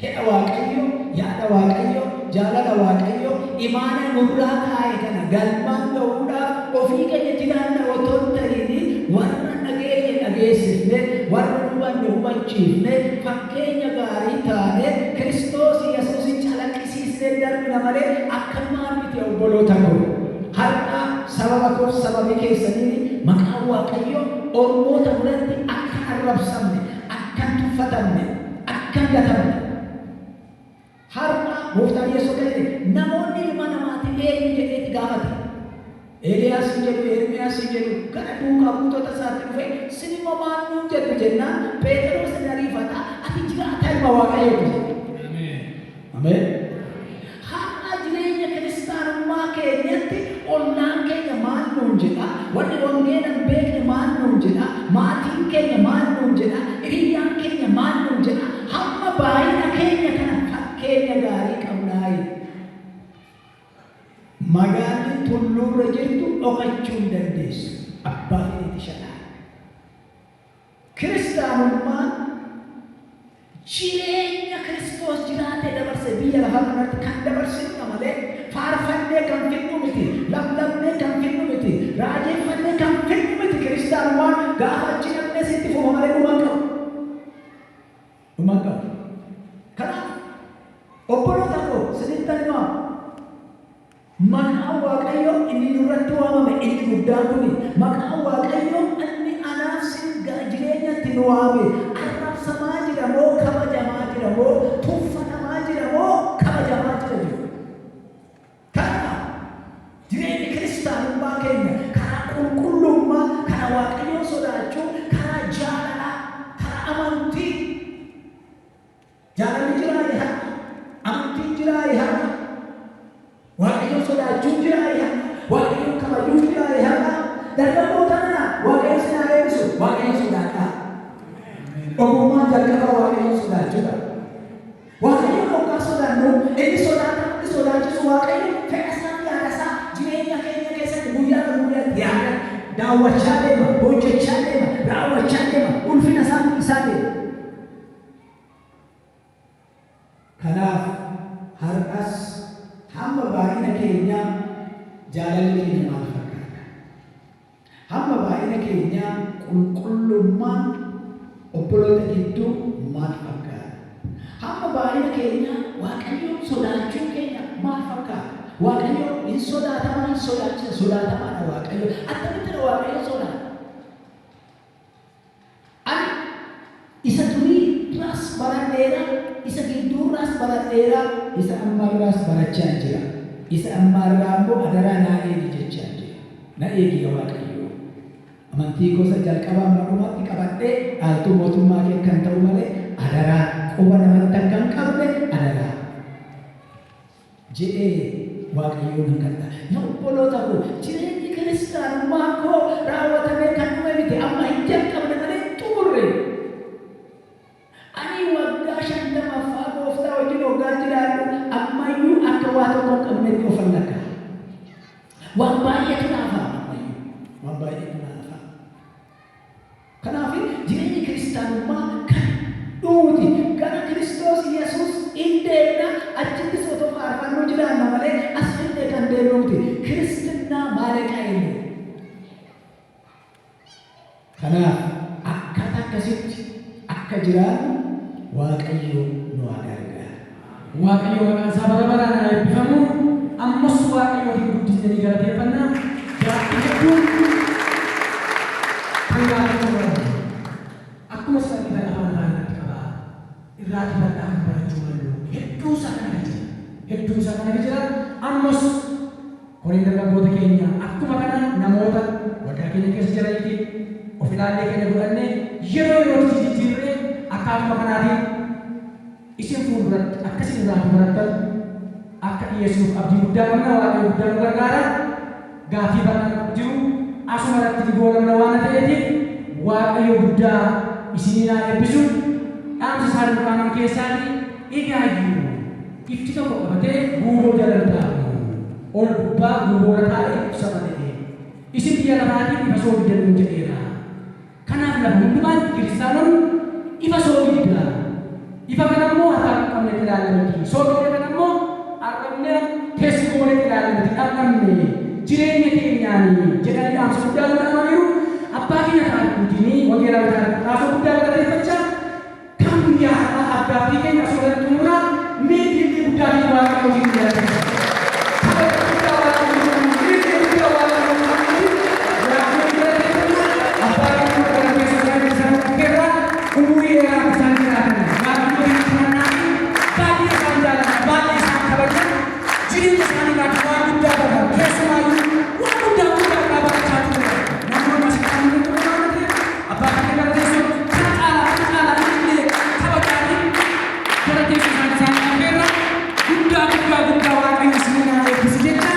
Fedha Waaqayyoo, yaada Waaqayyoo, jaalala Waaqayyoo, imaanaa nurraa kaa'e kana galmaan ga'uudhaaf ofii keenya jiraanna otoo hin ta'iin warra hin dhageenye dhageessifne, warra hin hubanne hubachiifne, fakkeenya gaarii taane Kiristoos Yesuusin calaqqisiisnee darbina malee akkanumaan miti obboloota koo. Har'a sababa koof sababii keessaniin maqaan Waaqayyoo ormoota biratti akka hin arrabsamne, akka hin tuffatamne, Akka hin gatamne. Har'a Gooftaan Yesuus akka jedhe namoonni ilma namaatiin eenyu jedheeti gaafate. Eeliyaas hin jedhu, Ermiyaas hin jedhu, gara duukaa buutota isaatti dhufee sin immoo maal nuun jettu jennaan Pheexiroos ni ariifata, ati jiraataa ilma Waaqayyooti jedhe. Ameen. Har'a jireenya kiristaanummaa keenyatti ollaan keenya maal nuun jedha? Warri wangeela hin beekne maal Magaalli tulluurra jirtu dhokachuu hin dandeessu. Abbaa fedheeti shalaa. Kiristaanummaan jireenya Kiristoos jiraatee dabarse biyya lafaa kanatti kan dabarsinudha malee faarfannee kan fidnu miti, lallabnee kan fidnu miti, raajeffannee kan fidnu miti. Kiristaanummaan gaafa achi namne sitti fufa malee dhuma hin qabu. Dhuma hin qabu. Kanaaf obboloota koo, sinittan himaa, maqaan Waaqayyoo inni nurratti waamame inni guddaan kuni, maqaan Waaqayyoo inni anaaf sin gara jireenyatti nu waame, arrabsamaa jira moo kabajamaa jira moo, tuffatamaa jira moo kabajamaa jira jiru? Kanaaf jireenyi kiristaanummaa keenya karaa qulqullummaa, karaa Waaqayyoon sodaachuu, karaa jaalalaa, karaa amantii. Jaalalli jiraa har'a? Amantiin jiraa har'a? Waaqayyoon sodaachuun jiraa har'a? Waaqayyoon kabajuun jiraa har'a? Dargaggoota nana, Waaqayyo sin haa eebbisu. Waaqayyoon sodaadhaa. Ogummaan jalqaba Waaqayyoon sodaachuudha. Waaqayyoon hoggaa sodaannu, inni sodaatamu, inni sodaachisu Waaqayyo, fedha isaa fi yaada isaa jireenya keenya keessatti guyyaa guyyaatti yaada daawwachaa deema, hojjechaa deema, raawwachaa deema, ulfina isaa mul'isaa deema. Kanaaf har'as hamma baay'ina keenyaa jaalalli keenya maal fakkaata? Hamma baay'ina keenyaa qulqullummaan obboloota gidduu maal fakkaata? Hamma baay'ina keenyaa Waaqayyoon sodaachuun keenya maal fakkaata? Waaqayyo hin sodaatamaa, hin sodaachisa, sodaatamaadha Waaqayyo. Akkamittidha Waaqayyo sodaata? Ani isa duriirraas baradheera, isa gidduurraas baradheera, isa ammaarraas barachaa jira. Isa ammaarraa immoo adaraa naa eegi jechaa jira. Na eegi yaa Waaqayyo. Amantii gosa jalqabaa amma dhumaatti qabadhee dhaaltuu mootummaa kee kan ta'u malee, adaraa quba namatti akka hin qabne adaraa jedhee Waaqayyoon nan kadha. Yaa obboloota koo, jireenyi kiristaanummaa koo raawwatamee kan dhume miti, amma hin jalqabne malee hin xumurre. Ani waggaa 50ffaa gooftaa wajjin waggaa jiraadhu, ammayyuu akka waa tokko hin qabnetti of lakkaa. Waan baay'eetu naaf hafa ammayyuu. Waan baay'eetu naaf hafa. Kanaaf jireenyi kiristaanummaa kan dhuuti. Gara Kiristoos Yesuus in deemna, achittis otoo faarfannuu jiraanna malee as finnee kan deemnu miti. ክርስትና ማለቂያ የለውም. Kanaaf akkaataa akkasitti akka jiraannu Waaqayyo nu haa gargaaru. Waaqayyo maqaan isaa bara baraan haa eebbifamu. Ammas Waaqayyootiin guddisnee galateeffannaa. Gaaffii hedduun kan gaafatamu barbaadu. Akkuma isin argitan afaan afaan irratti qaba. Irraati bal'aa kan barachuu malu. Hedduu isaa kana jira. Hedduu isaa kana jira. Ammas koreen dargaggoota keenya akkuma kana namoota waldaa keenya keessa jiraniitiin of ilaallee keenya godhannee yeroo yerootti jijjiirree akkaatuma kanaatiin isin fuulduratti akkasin irraa barattan akka dhiyeessuuf abdii guddaa qabna. Waaqayyo guddaa nu gargaara. Gaaffii bal'aan jiru asuma irratti ni goolabna waan ta'eetiif, Waaqayyo guddaa isinii haa eebbisu. Dhaamsa isaa dukkaanan keessaatii egaayyuu ifti tokko qabatee guuboo jala hin taa'u, ol gubbaa guuboorra taa'ee ibsa malee. Isin biyya lafaatiif ifa soogidda nuun jedheera. Kanaaf lafa hundumaatti kiristaanonni ifa soogidda. Ifa kana immoo harkaa qabnetti ilaalla miti. Soogidda kana immoo arrabnee teessi goonetti ilaalla miti. Dhandhamne jireenya keenyaanii jedhanii dhaamsa guddaa nu dhaamaniiru. Abbaa keenya Taarikuutiin, Wangeelaawi Taarikuu Xaasoo guddaa galateeffachaa kan guyyaa har'aa afgaaffii keenya asuma irratti xumuraa. Mee ilillee guddaa fi Waaqayyootiin galateeffachaa. Kabaja guddaa Waaqayyoo, ilillee guddaa Waaqayyoo Waaqayyoon galateeffannaa. Abbaa keenya gara keessa isaan isaan dhufeerraa umurii dheeraa akka isaan jiraatan Waaqayyootiin kadhannaa fi baay'ee isaan jaalladha, baay'ee isaan kabajan, jireenya isaanii irraa waan guddaa baratan, keessumaayyuu waan guddaa guddaa irraa barachaa ture. Namoonni asitti kan nuti waan ta'eef, abbaa keenya gara teessoo kan caalaa kan caalaa ilillee kabajaa fi gara teessoo isaan isaan dhufeerra guddaa guddaa guddaa Waaqayyo isin haa eebbisu jecha,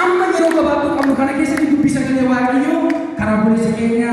amma yeroo gabaabduu qabnu kana keessatti dubbii sagalee Waaqayyoo karaa obboleessa keenya